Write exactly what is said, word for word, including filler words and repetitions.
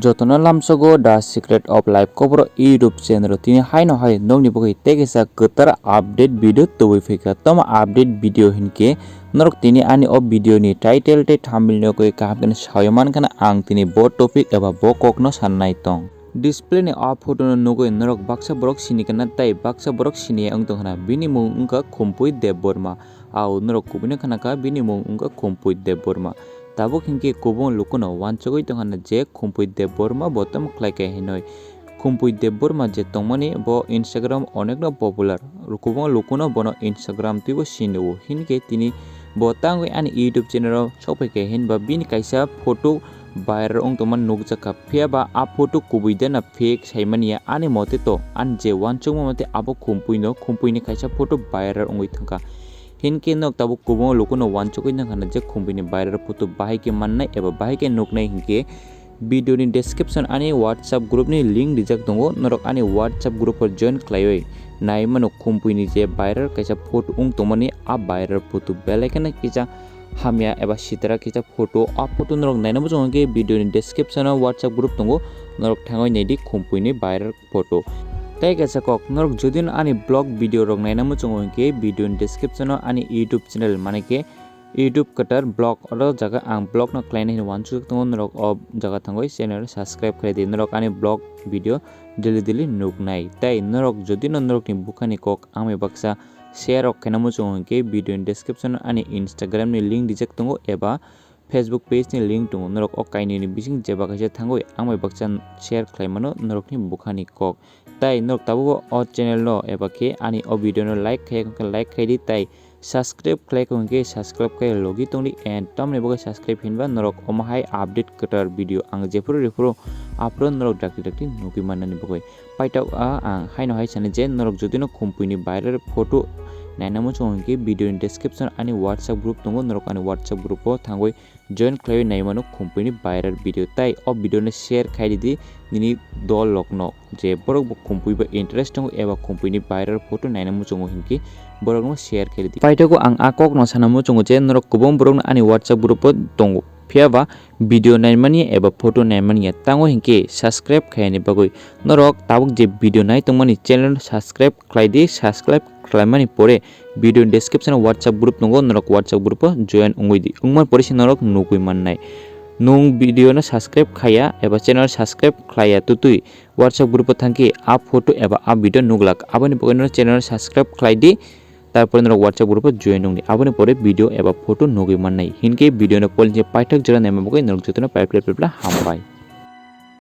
Jotono lamsogo The Secret of Life Kokborok YouTube channel o tini haino hai nokni bagwi tei kaisa kwtal update video tubui phaikha. Tamo update video hinkhe norok tini ani o video ni title tei thumbnail no koi kaham khe sawi mankha na ang tini bo topic eba bo kokno sannai tong. Display ni a photo no nugwi norok baksa borok sini kana tei baksa borok sini ya wng tong khana. Bini mung wngkha Khumpui Debbarma. Au norok kubui no khana kha bini mung wngkha Khumpui Debbarma. Tabuk hinkhe kubun lukuno wansugwi tong khana je Khumpui Debbarma bo tamo khlai kha hinwi. Khumpui Debbarma je tongmani bo Instagram onekno popular. Kubun lukuno bono Instagram twibo sini o hinkhe tini bo tangwi ani YouTube channel o sokphaikha hinba bini kaisa photo viral wng tongmani nukjakha. Phiya ba a photo kubui de na fake saimani ya, ani mote to, ani je wansukma mote abo Khumpui no, Khumpui ni kaisa photo viral wngwi thangkha. Hinkhe nok tabuk kubungo lukuno wansugwi nang khana je Khumpui ni viral photo bahai khe mannai eba bahai khe nuknai hinkhe video ni description ani WhatsApp group ni link rijak tongo, norok ani WhatsApp group o join khlaiwi nai mano Khumpui ni je viral kaisa photo wng tongmani a viral photo belai kheno kisa hamya eba sitra kisa photo. A photo norok naina muchungo hinkhe video ni description o WhatsApp group tongo, norok thangwi naidi Khumpui ni viral photo. Tei kaisa kok, norok jodi no ani vlog video rok naina muchungo hinkhe video ni description o ani YouTube channel mane khe YouTube kwtal vlog, oro jaga ang vlog no khlaina hinwi wansuk tongo, norok o jaga thangwi channel subscribe khlai di, norok ani vlog video daily daily nuknai. Tei norok jodi no norok ni bwkhani kok ang bai baksa share rok khaina muchungo hinkhe video ni description o ani Instagram ni link rijak tongo eba Facebook page ni link tongo, norok o kainwi ni bising jeba kaisa thangwi ang bai baksa share khlai mano norok ni bwkhani kok. Tei norok tabuk o channel no eba khe ani o video no like khai khe like khai di tei subscribe khlai khe subscribe khai logi tongdi and tamni bagwi subscribe hinba norok omo hai update kwtal video ang jephuru jephuru upload norok dakti dakti nugwi mannani bagwi. Paitao a ang haino hai sani je norok jodi no Khumpui ni viral photo naina muchungo hinkhe video ni description ani WhatsApp group tongo, norok ani WhatsApp group o thangwi join khlaiwi nai mano Khumpui ni viral video. Tai o video no share khai di nini dol rok no, je borok bo Khumpui bo interest tongo eba Khumpui ni viral photo naina muchungo hinkhe borok no share khai di. Paithago ang a kok no sana muchungo je norok kwbang borok no ani WhatsApp group o tongo, phiya ba video naimani eba photo naimani ya, tango hinkhe subscribe khaiyani bagwi norok tabuk je video nai tongmani channel subscribe khlai di, subscribe khlaimani pore video ni description o WhatsApp group tongo, norok WhatsApp group o join wngwi di, wngmani pore se norok nugwi mannai. Nwng video no subscribe khaiya eba channel subscribe khlaiya twtwi WhatsApp group o thangkhe a photo eba a video nuglak, aboni bagwi no channel subscribe khlai di, tarpore norok WhatsApp group o join wngdi, aboni pore video eba photo nugwi mannai. Hinkhe video no polni paithak jora naima bagwi norok jotono pai phle phle hambai.